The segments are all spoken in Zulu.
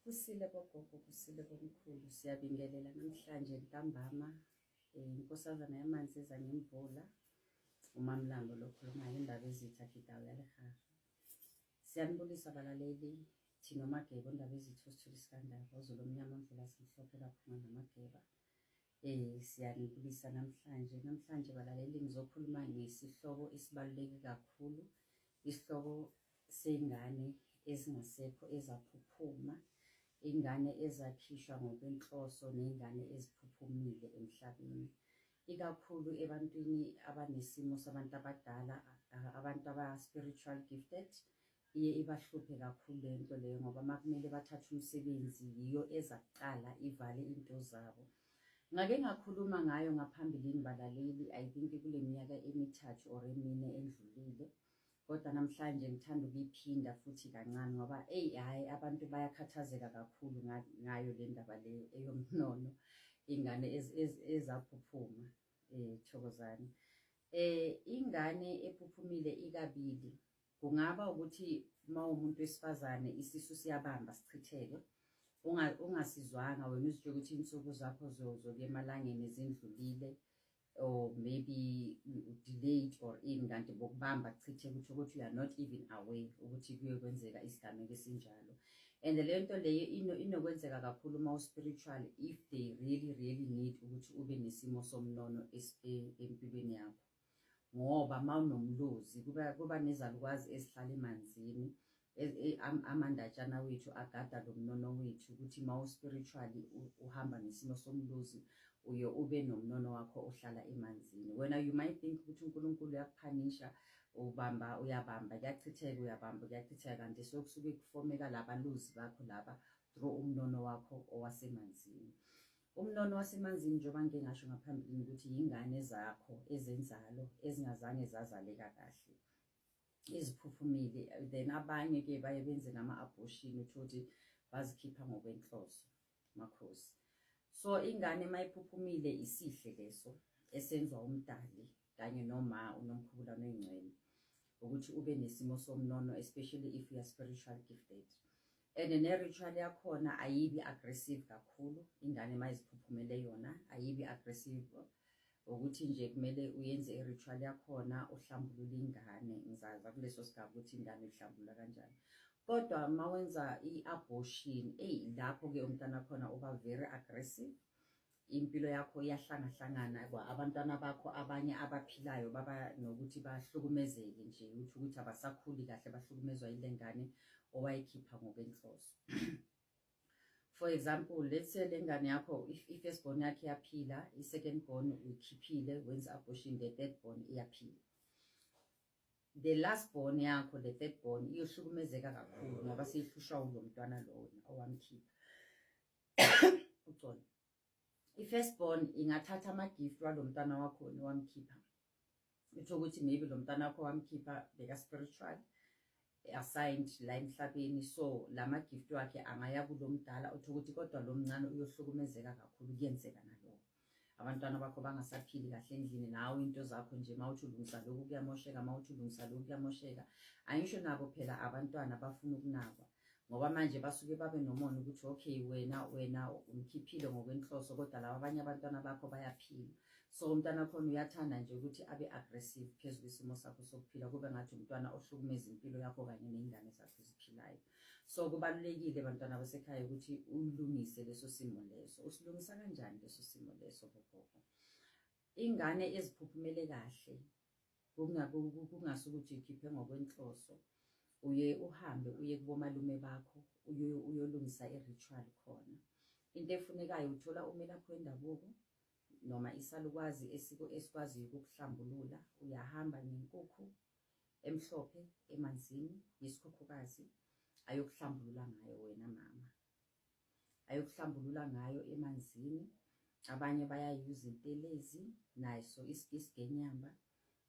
Kusile bogogo, kusile bomkhulu, siyabingelela namhlanje ntambama. Inkosazana yamanzi eza ngemvula, uMamlambo lo okhulumayo, indaba ezitha Kidawu yalehaha. Siyanibulisa balaleli, thina oMageba, ondaba ezitha osithula isikandaba, uZulu omnyama mvula simhlophe kaphuma namageba. Siyanibulisa namhlanje. Namhlanje balaleli ngizokhuluma ngesihloko esibaluleke kakhulu, isihloko sey'ngane ezingasekho ezaphuphuma, iy'ngane ezakhishwa ngokwenhloso ney'ngane eziphuphumile emhlabeni. Ikakhulu ebantwini abanesimo sabantu abadala, abantu aba-spiritual gifted, iye ibahluphe kakhulu le nto leyo ngoba uma kumele bathathe umsebenzi yiyo eza kuqala ivale into zabo. Ngake ngakhuluma ngayo ngaphambilini balaleli, I think kule minyaka emithathu or emine endlulile. Kodwa namhlanje ngithanda ukuyiphinda futhi kancane ngoba eyi hhayi abantu bayakhathazeka kakhulu ngayo le ndaba le eyomnono, ingane ezaphuphuma. Thokozani. Ingane ephuphumile ikabili. Kungaba ukuthi uma umuntu wesifazane isisu siyabamba sichitheke, ungasizwanga wena uzitshela ukuthi iy'nsuku zakho zokuya emalangeni zindlulile or maybe delayed or ini, kanti bokubamba kuchitheke, kusho ukuthi you are not even aware ukuthi kuye kwenzeka isigameko esinjalo. And le nto leyo inokwenzeka kakhulu uma u-spiritual, if they really really need ukuthi ube nesimo somnono empilweni yakho, ngoba uma unomlozi kuba nezalukwazi ezihlala emanzini, amandatshana wethu agada lo mnono wethu, ukuthi uma u-spiritually uhamba ngesimo somlozi uye ube nomnono wakho ohlala emanzini. Wena you might think ukuthi uNkulunkulu uyakuphanisha, ubamba uyabamba kuyachitheka, uyabamba kuyachitheka, kanti sekusuke kufomeka labalozi bakho laba through umnono wakho owasemanzini. Umnono wasemanzini, njengoba ngike ngasho ngaphambilini, ukuthi yingane zakho ezenzalo ezingazange zazaleka kahle, eziphuphumile. Then abanye-ke baye benze nama-abortion, uthole ukuthi bazikhipha ngokwenhloso, makhosi. So ingane uma iphuphumile, isihle leso esenzwa umdali kanye noma uNomkhubulwane oyingcwele ukuthi ube nesimo somnono, especially if you are spiritual gifted. And ne-ritual yakhona ayibi aggressive kakhulu. Ingane uma iziphuphumele yona ayibi aggressive, ukuthi nje kumele uyenze i-ritual yakhona, uhlambulule ingane. Ngizaza kuleso sigaba ukuthi ingane uyihlambulula kanjani. Kodwa uma wenza i-abortion, eyi, lapho-ke umntana khona uba very aggressive, impilo yakho iyahlangahlangana, abantwana bakho abanye abaphilayo baba nokuthi bahlukumezeke nje, ukuthi abasakhuli kahle, bahlukumezwa yile ngane owayikhipha ngokwenhloso. For example, let's say le ngane yakho, if i-first born yakhe iyaphila, i-second born uyikhiphile, wenza abortion, the third born iyaphila. The last born yakho, the third born, iyohlukumezeka kakhulu ngoba seyihlushwa ulo mntwana lo wena owamkhipha ucona. I-first born ingathatha ama-gift walo mntwana wakho wena owamkhipha. Utho ukuthi maybe lo mntwana wakho wamkhipha beka-spiritual assigned la emhlabeni, so lama gift wakhe angaya kulo mdala, utho ukuthi kodwa lo mncane uyohlukumezeka kakhulu. Kuyenzeka naloko, abantwana bakho bangasaphili kahle endlini, nawe into zakho nje uma uthi ulungisa lokhu kuyamosheka, uma uthi ulungisa lokhu kuyamosheka. Angisho nabo phela abantwana bafuna ukunakwa, ngoba manje basuke babe nomona ukuthi okay, wena umkhiphile ngokwenhloso, kodwa laba abanye abantwana bakho bayaphila. So umntwana khona uyathanda nje ukuthi abe aggressive phezu kwesimo sakho sokuphila, kube ngathi umntwana ohlukumeza impilo yakho kanye ney'ngane zakho eziphilayo. So kubalulekile, bantwana basekhaya, ukuthi uyilungise leso simo leso. Usilungisa kanjani leso simo leso, bogogo? Ingane eziphuphumele kahle, kungasukuthi ikhiphe ngokwenhloso, uye uhambe uye kubomalume bakho, uye uyolungisa i-ritual khona. Into efunekayo, uthola umelaphi wendabuko noma isalukwazi esiko esikwaziyo ukukuhlambulula. Uyahamba nenkukhu emhlophe emanzini yesikhukhukazi, ayokuhlambulula ngayo wena mama, ayokuhlambulula ngayo emanzini. Abanye bayayuza intelezi naso isigenyamba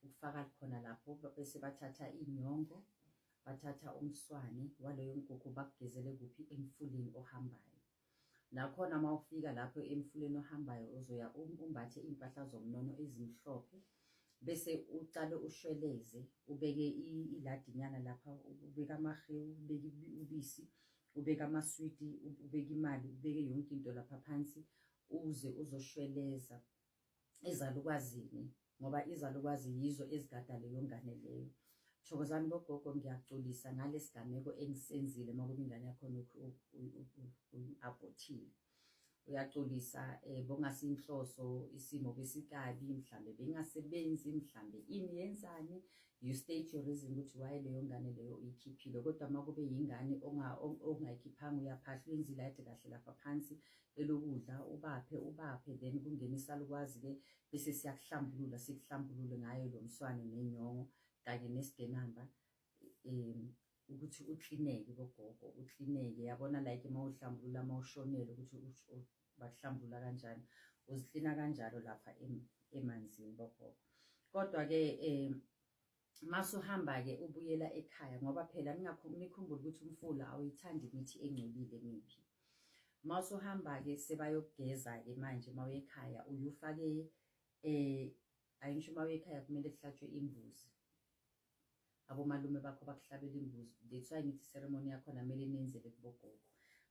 ukufaka khona lapho, bese bathatha inyongo, bathatha umswane waleyo nkukhu, bakugezele kuphi? Emfuleni ohambayo. Nakhona uma ufika lapho emfuleni ohambayo, uzoya umbathe iy'mpahla zomnono ezimhlophe, bese ucale ushweleze, ubeke iladinyana lapha, ubeke amahewu, ubeke ubisi. Ubeke amaswidi, ubeke imali, ubeke yonke into lapha phansi, uze uzoshweleza izalukwazini ngoba izalukwazi yizo ezigada leyo ngane leyo. Thokozani bogogo, ngiyaxolisa ngalesigameko engisenzile uma kuba ingane yakho uyi-abhothile. Uyaxolisa bongasinhloso, isimo besikabi, mhlambe bengasebenzi, mhlambe ini yenzani. You state your reason ukuthi why leyo ngane leyo uyikhiphile. Kodwa uma kube yingane ongayikhiphanga, uyaphahla, uyenza ilayidi kahle lapha phansi elokudla, ubaphe ubaphe, then kungena isalukwazi-ke, bese siyakuhlambulula, sikuhlambulule ngayo lo mswane nenyongo kanye nesigenamba, ukuthi uklineke bogogo, uklineke. Yabona, like uma uhlambulula, uma ushonele, ukuthi bakuhlambulula kanjani, uziklina kanjalo lapha emanzini bogogo. Kodwa-ke masuhamba-ke ubuyela ekhaya, ngoba phela nikhumbule ukuthi umfula awuyithandi imithi engcolile miphi. Masuhamba-ke sebayokugeza-ke manje, uma uye ekhaya uye ufake ayingisho, uma uye ekhaya kumele kuhlatshwe imbuzi, abomalume bakho bakuhlabela imbuzi. That's why ngithi ceremony yakhona kumele nenzele kubogogo.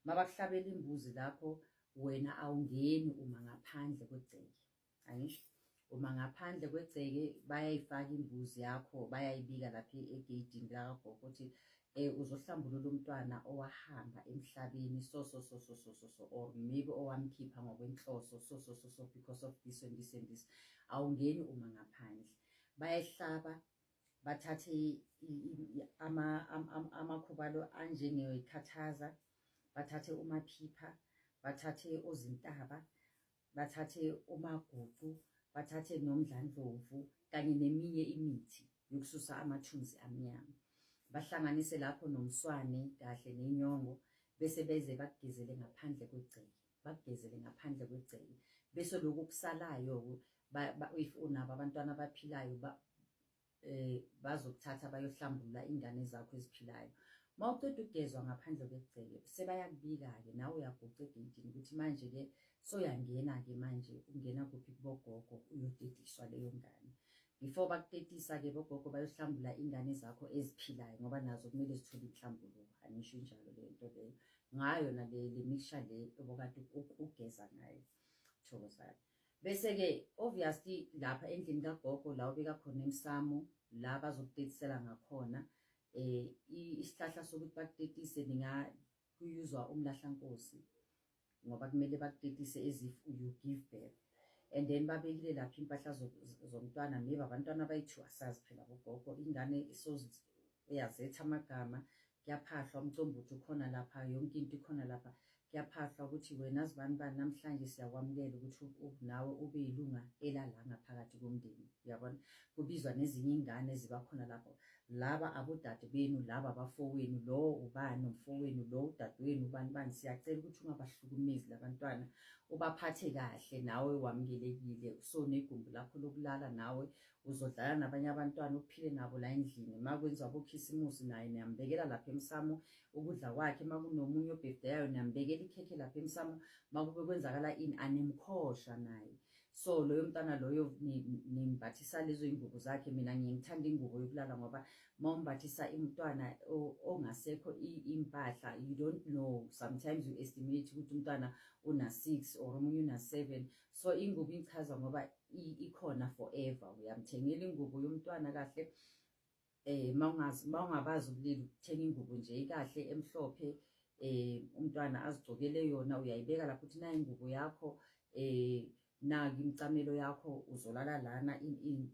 Mabakuhlabela imbuzi lapho, wena awungeni, uma ngaphandle kwegceke. Angisho, uma ngaphandle kwegceke, bayayifaka imbuzi yakho, bayayibika lapha egeyidini lakagogo ukuthi uzohlambulula umntwana owahamba emhlabeni so so so so so so so, or maybe owamkhipha ngokwenhloso so so so so, because of this and this and this. Awungeni, uma ngaphandle. Bayayihlaba, bathathe amakhubalo anjengekhathaza, bathathe umaphipha, bathathe ozintaba, bathathe umagucu, bathathe nomdlandlovu kanye neminye imithi yokususa amathunzi amnyama, bahlanganise lapho nomswane kahle nenyongo, bese beze bakugezele ngaphandle kwegceke, bakugezele ngaphandle kwegceke. Bese lokhu kusalayo, if unabo abantwana abaphilayo, bazokuthatha bayohlambulula ingane zakho eziphilayo. Mawuqeda ukugezwa ngaphandle kwegceke, sebayakubika-ke, nawe uyaguqa egeyidini ukuthi manje-ke soyangena-ke manje. Ungena kuphi? Kubogogo, uyotetiswa leyo ngane. Before bakutetisa-ke bogogo, bayohlambula ingane zakho eziphilayo, ngoba nazo kumele zithole inhlambuluko. Angisho, injalo le nto leyo, ngayo na le mixture le obokade ugeza ngayo. Thokozani. Bese-ke obviously lapha endlini kagogo, la ubeka khona emsamo, la bazokutetisela ngakhona, isihlahla sokuthi bakutetise ninga kuyuzwa umlahlankosi, ngoba kumele bakutetise as if you give birth. And then babekile lapha impahla zomntwana, maybe abantwana abayi-two, asazi phela bogogo. Ingane uyazetha amagama, kuyaphahlwa, umcombothi ukhona lapha, yonke into ikhona lapha. Kuyaphahlwa ukuthi wena zibani bani, namhlanje siyakwamukela ukuthi nawe ube yilunga elala ngaphakathi komndeni. Uyabona, kubizwa nezinye iy'ngane eziba khona lapho, laba abodade benu, laba abafowenu, lo ubani umfowenu, lo udadewenu, ubani bani. Siyacela ukuthi ungabahlukumezi labantwana, ubaphathe kahle, nawe wamukelekile. So negumbi lakho lokulala, nawe uzodlala nabanye abantwana, uphile nabo la endlini. Uma kwenziwa bokhisimusi, naye niyambekela lapha emsamo ukudla kwakhe. Uma kunomunye obhebhedayo, niyambekela ikhekhe lapha emsamo. Uma kube kwenzakala ini, animkhosha naye. So loyo mntwana loyo nimbathisa lezo ingubo zakhe. Mina ngiye ngithanda ingubo yokulala, ngoba uma umbathisa umntwana ongasekho impahla, you don't know, sometimes you estimate ukuthi umntwana una-6 or omunye una-7. So ingubo ichaza ngoba ikhona forever. Uyamthengela ingubo yomntwana kahle. Mawungazi, mawungabazi ubulili, uthenga ingubo nje ikahle emhlophe, umntwana azigcokele yona. Uyayibeka lapho uthi nayi ingubo yakho, naki imicamelo yakho, uzolala lana,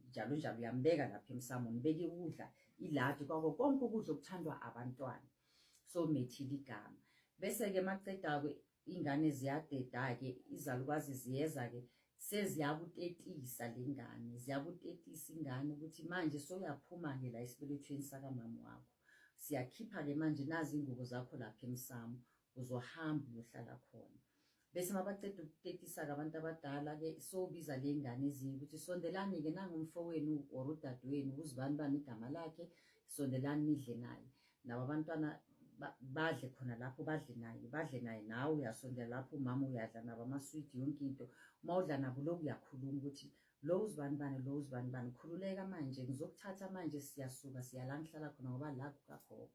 njalo njalo. Uyambeka lapha emsamo, nibeke ukudla, iladi kwako konke ukudla okuthandwa abantwana. So methile igama, bese-ke maceda-ke ingane ziyadeda-ke, izalukazi ziyeza-ke, seziyakutetisa le ngane, ziyakutetisa ingane ukuthi manje soyaphuma-ke la esibelethweni sakamama wakho, siyakhipha-ke manje, nazi iy'ngubo zakho lapha emsamo, uzohamba uyohlala khona. Bese mabaceda ukutetisa-ke abantu abadala-ke, sobiza le ngane ezinye ukuthi sondelani-ke, nangumfowenu or udadewenu, uzibani bani igama lakhe, sondelani nidle naye. Nabo abantwana badle khona lapho, badle naye, badle naye. Nawe uyasondela lapho, umama uyadla nabo amaswidi, yonke into. Uma udla nabo lokhu uyakhuluma ukuthi lo uzibani bani, lo uzibani bani, khululeka manje, ngizokuthatha manje, siyasuka siya la ngihlala khona, ngoba la kukagogo.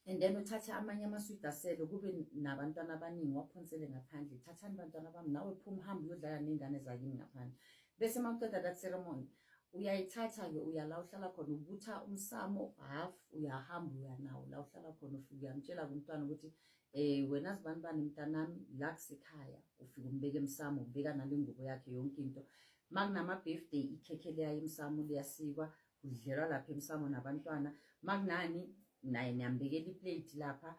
And then uthathe amanye amaswidi asele, kube nabantwana abaningi, waphonsele ngaphandle. "Thathani, bantwana bami." Nawe phuma, uhambe uyodlala ney'ngane zakini ngaphandle. Bese uma uqeda that ceremony, uyayithatha-ke, uya la uhlala khona, ubutha umsamo half, uyahamba uya nawo la uhlala khona. Ufike uyamtshela-ke umntwana ukuthi wena zibani bani, mntanami, la kusekhaya. Ufike umbeke emsamo, ubeka nale ngubo yakhe, yonke into. Ma kunama-birthday, ikhekhe leyayo emsamo liyasikwa, kudlelwa lapha emsamo nabantwana. Ma kunani naye, niyambekela iplate lapha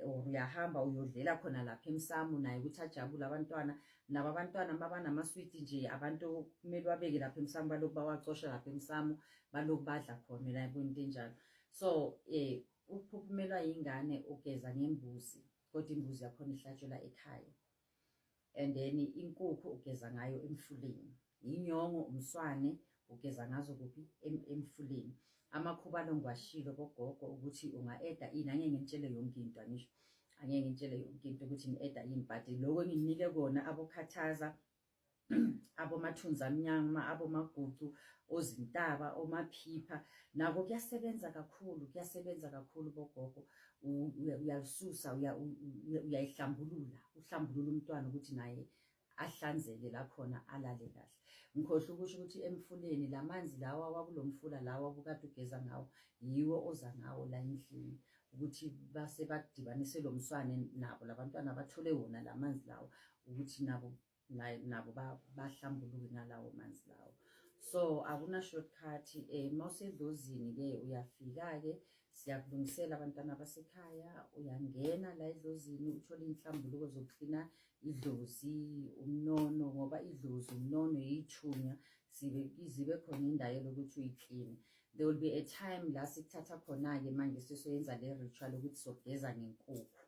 or uyahamba uyodlela khona lapha emsamo naye, ukuthi ajabule abantwana nabo. Abantwana mabanama-sweet nje, abantu kumele babeke lapha emsamo, balokhu bawacosha lapha emsamo, balokhu badla khona la, yabo, into enjalo. So ukuphuphumelwa yingane, ugeza ngembuzi, kodwa imbuzi yakhona ihlatshelwa ekhaya. And then inkukhu ugeza ngayo emfuleni, inyongo, umswane ugeza ngazo kuphi? Emfuleni. Amakhubalo ngiwashilo, bogogo, ukuthi unga-eda ini. Angeke ngintshele yonke into, angisho, angeke ngintshele yonke into ukuthi ngi-eda ini, but lokho enginike kona, abokhathaza, abomathunzi amnyama, abomagucu, ozintaba, omaphipha, nako kuyasebenza kakhulu, kuyasebenza kakhulu, bogogo. Uyalisusa, uyayihlambulula, uhlambulula umntwana ukuthi naye ahlanzeke la khona, alale kahle. Ngikhohlwa ukusho ukuthi emfuleni, la manzi lawa wakulo mfula lawa obukade ugeza ngawo, yiwo oza ngawo la endlini, ukuthi base bakudibanise lo mswane nabo labantwana bathole wona la manzi lawo, ukuthi nabo bahlambuluke ngalawo manzi lawo. So akuna shortcut. Mawusedlozini ke, uyafika ke, siyakulungisela abantwana basekhaya. Uyangena la edlozini, uthole inhlambuluko zokuklina idlozi, umnono, ngoba idlozi, umnono, yithunya, sibe zibe khona indayelo ukuthi uyikline. There will be a time la sikuthatha khona-ke manje, sesoyenza le ritual ukuthi sogeza ngenkukhu.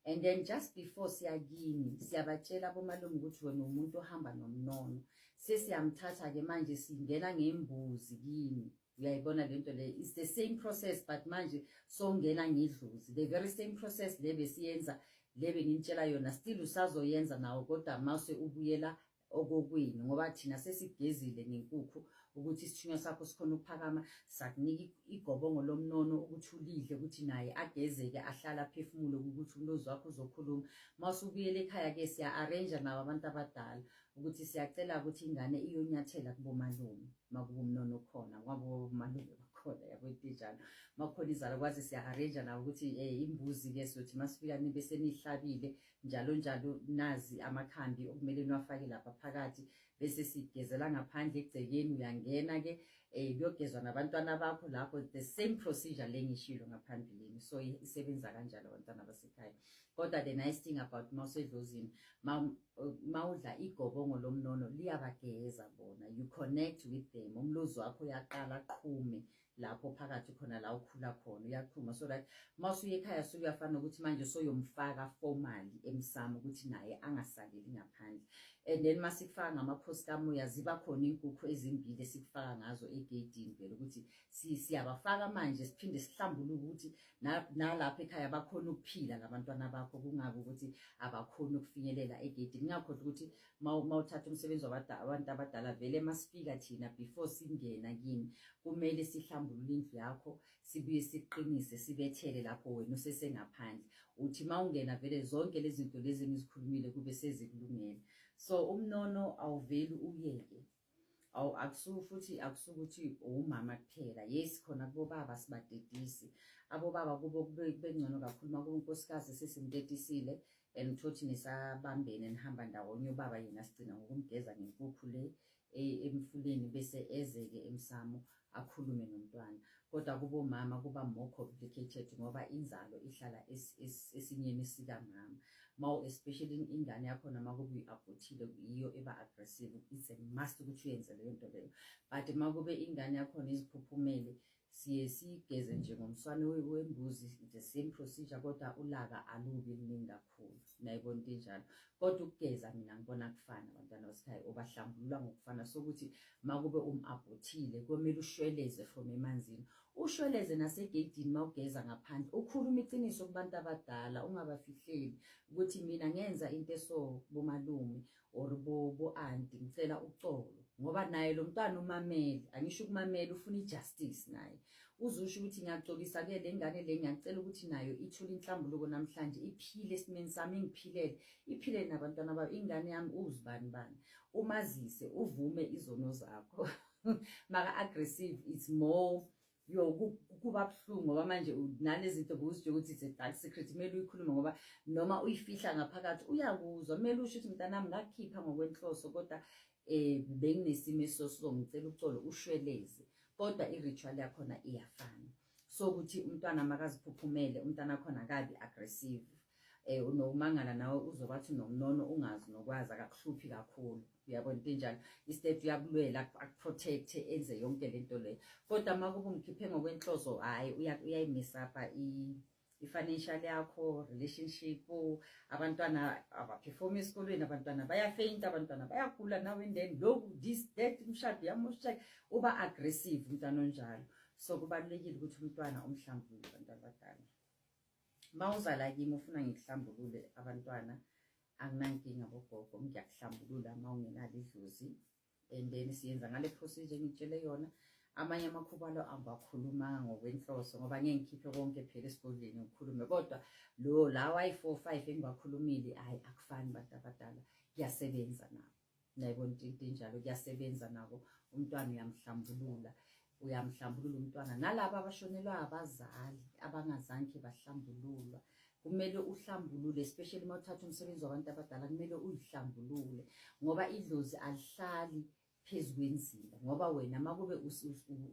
And then just before siyakini, siyabatshela abomalume ukuthi wena umuntu ohamba nomnono, sesiyamthatha-ke manje, singena ngembuzi kini. Uyayibona le nto le? It's the same process, but manje songena ngedlozi. The very same process le besiyenza, le benginitshela yona, still usazoyenza nawo, kodwa mase ubuyela okokwini, ngoba thina sesigezile ngenkukhu ukuthi isithunywa sakho sikhona ukuphakama. Sakunika igobongo lomnono ukuthi ulidle, ukuthi naye agezeke, ahlale, aphefumule, ukuthi umlozi wakho uzokhuluma. Mawusubuyela ekhaya-ke, siya-arrange nabo abantu abadala ukuthi siyacela ukuthi ingane iyonyathela kubomalume, makuba umnono khona, ngoba bomalume bakhona, yabo, into enjalo. Makukhona izalukwazi, siya-arrange nabo ukuthi imbuzi-ke sizothi masifika nibe seniyihlabile, njalo njalo, nazi amakhambi okumele niwafake lapha phakathi, bese sigezela ngaphandle egcekeni. Uyangena-ke, kuyogezwa nabantwana bakho lapho, the same procedure le ngishilo ngaphambilini. So isebenza kanjalo, abantwana basekhaya. Kodwa the nice thing about mawusedlozini, mawudla igobongo lomnono, liyabageza bona, you connect with them. Umlozi wakho uyaqala aqhume lapho phakathi khona la ukhula khona, uyaqhuma, so that mawusuya ekhaya, sukuyafana nokuthi manje soyomfaka formally emsamo, ukuthi naye angasaleli ngaphandle. And then masikufaka ngamakhosi kamoya, ziba khona inkukhu ezimbili esikufaka ngazo egeyidini vele, ukuthi siyabafaka manje, siphinde sihlambuluke ukuthi nalapha ekhaya bakhona ukuphila labantwana bakho, kungabi ukuthi abakhoni ukufinyelela egeyidini. Ngingakhohlwa ukuthi mawuthatha umsebenzi wabantu abadala vele, masifika thina, before singena kini, kumele sihlambulule indlu yakho, sibuye siqinise, sibethele lapho wena usesengaphandle. Uthi mawungena vele, zonke lezi zinto lezi engizikhulumile kube sezikulungele. So umnono awuveli uyeke, awu, akusuku futhi akusukuthi umama kuphela. Yes, khona kubobaba sibatetisi, abobaba kubo kube ngcono kakhulu uma kunkosikazi sesimtetisile and uthothi nisabambene, nihamba ndawonye. Ubaba yena sigcina ngokumgeza ngenkukhu le emfuleni, bese ezeke emsamo, akhulume nomntwana. Kodwa kubomama kuba more complicated, ngoba inzalo ihlala esinyeni sikamama. Mawu especially ingane yakhona makube uyi-abortile, yiyo eba aggressive. It's a must ukuthi uyenze leyo nto leyo. But makube ingane yakhona iziphuphumele, siye siyigeze nje ngomswane wembuzi, the same procedure, kodwa ulaka alubi luningi kakhulu, nayibona into enjalo. Kodwa ukugeza mina ngibona kufana, abantwana basekhaya ubahlambulula ngokufana, sokuthi makube um-abortile, komele ushweleze from emanzini. Ushweleze nasegeyidini uma ugeza ngaphandle, ukhulume iqiniso kubantu abadala, ungabafihleli ukuthi mina ngenza into eso bomalume or bo-anti, ngicela uxolo. Ngoba naye lo mntwana umamele, angisho ukumamela, ufuna i-justice naye. Uzusho ukuthi ngiyaxolisa-ke le ngane le, ngiyacela ukuthi nayo ithole inhlambuluko namhlanje, iphile esimeni sami, ingiphilele, iphile nabantwana bayo, ingane yami uzibani bani. Umazise, uvume izono zakho. Maka-aggressive, it's more yo kuba buhlungu ngoba manje nalezi zinto bowuzitshe ukuthi it's a dark secret, kumele uyikhulume ngoba noma uyifihla ngaphakathi uyakuzwa. Kumele usho ukuthi mntanami ngakhipha ngokwenhloso, kodwa benginesimo esoso, ngicela uxolo, ushweleze. Kodwa i-ritual yakhona iyafana, so ukuthi umntwana makaziphuphumele, umntwana khona akabi aggressive, unomangala nawe uzobathi unomnono, ungazi nokwazi, akakuhluphi kakhulu, uyabona into enjalo. Instead uyakulwela, akuprotect, enze yonke lento leyo. Kodwa uma kuba umkhiphe ngokwenhloso, hhayi, uyayimesapha i-financial yakho, relationship, abantwana abaperform esikolweni, abantwana bayafeyinta, abantwana bayagula now and then, lokhu, this, that, umshado uyamosheka, uba aggressive umntwana onjalo. So kubalulekile ukuthi umntwana umhlambulule, abantu abadala. Uma uzala kimi ufuna ngikuhlambulule abantwana, anginankinga bogogo, ngiyakuhlambulula uma ungenalo idlozi, and then siyenza ngale procedure engitshele yona. Amanye amakhubalo angiwakhulumanga ngokwenhloso ngoba ngeke ngikhiphe konke phela esigodlweni ngikhulume, kodwa lo lawa ayi-4 5 engiwakhulumile, hhayi, akufani bantu abadala, kuyasebenza nabo. Nayibona into enjalo, kuyasebenza nabo. Umntwana uyamhlambulula, uyamhlambulula umntwana. Nalaba abashonelwa abazali abangazange bahlambululwa, kumele uhlambulule, especially uma uthatha umsebenzi wabantu abadala, kumele uyihlambulule ngoba idlozi alihlali phezu kwenzila. Ngoba wena uma kube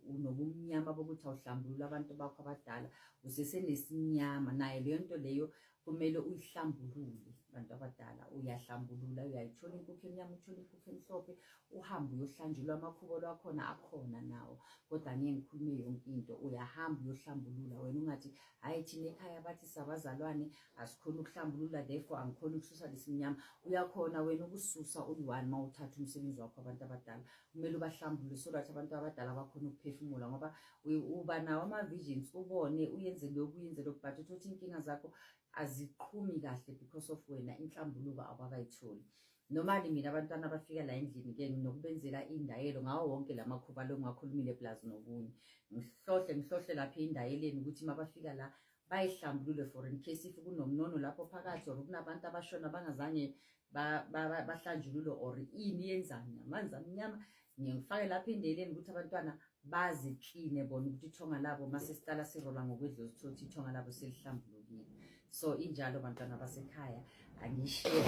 unobumnyama bokuthi awuhlambulula abantu bakho abadala, usesenesimnyama naye leyo nto leyo, kumele uyihlambulule. Bantu abadala, uyahlambulula, uyayithola inkukhu emnyama, uthole inkukhu emhlophe, uhambe uyohlanjulwa. Amakhubolo akhona akhona nawo, kodwa angeke ngikhulume yonke into. Uyahamba uyohlambulula wena, ungathi hhayi, thina ekhaya bathi sabazalwane asikhoni ukuhlambulula, therefore angikhoni ukususa lesimnyama. Uyakhona wena ukususa uyi-one. Uma uthatha umsebenzi wakho abantu abadala, kumele ubahlambulule so that abantu abadala bakhona ukuphefumula, ngoba uba nawo ama-visions, ubone uyenze lokhu, uyenze lokhu, but uthi iy'nkinga zakho aziqhumi kahle because of wena inhlambuluko awakayitholi. Normally mina abantwana abafika la endlini-ke nginokubenzela indayelo ngawo wonke la makhuba lo ngiwakhulumile plus nokunye, ngihlohle ngihlohle lapha endayeleni ukuthi uma bafika la bayihlambulule for in case if kunomnono lapho phakathi or kunabantu abashona bangazange bahlanjululwe or ini yenzani amanzi amnyama, ngifake lapha endayeleni ukuthi abantwana bazikline bona, ukuthi ithonga labo mase siqala sirola ngokwedlozi, uthole ukuthi ithonga labo selihlambulukile. So injalo, bantwana basekhaya, angishiye.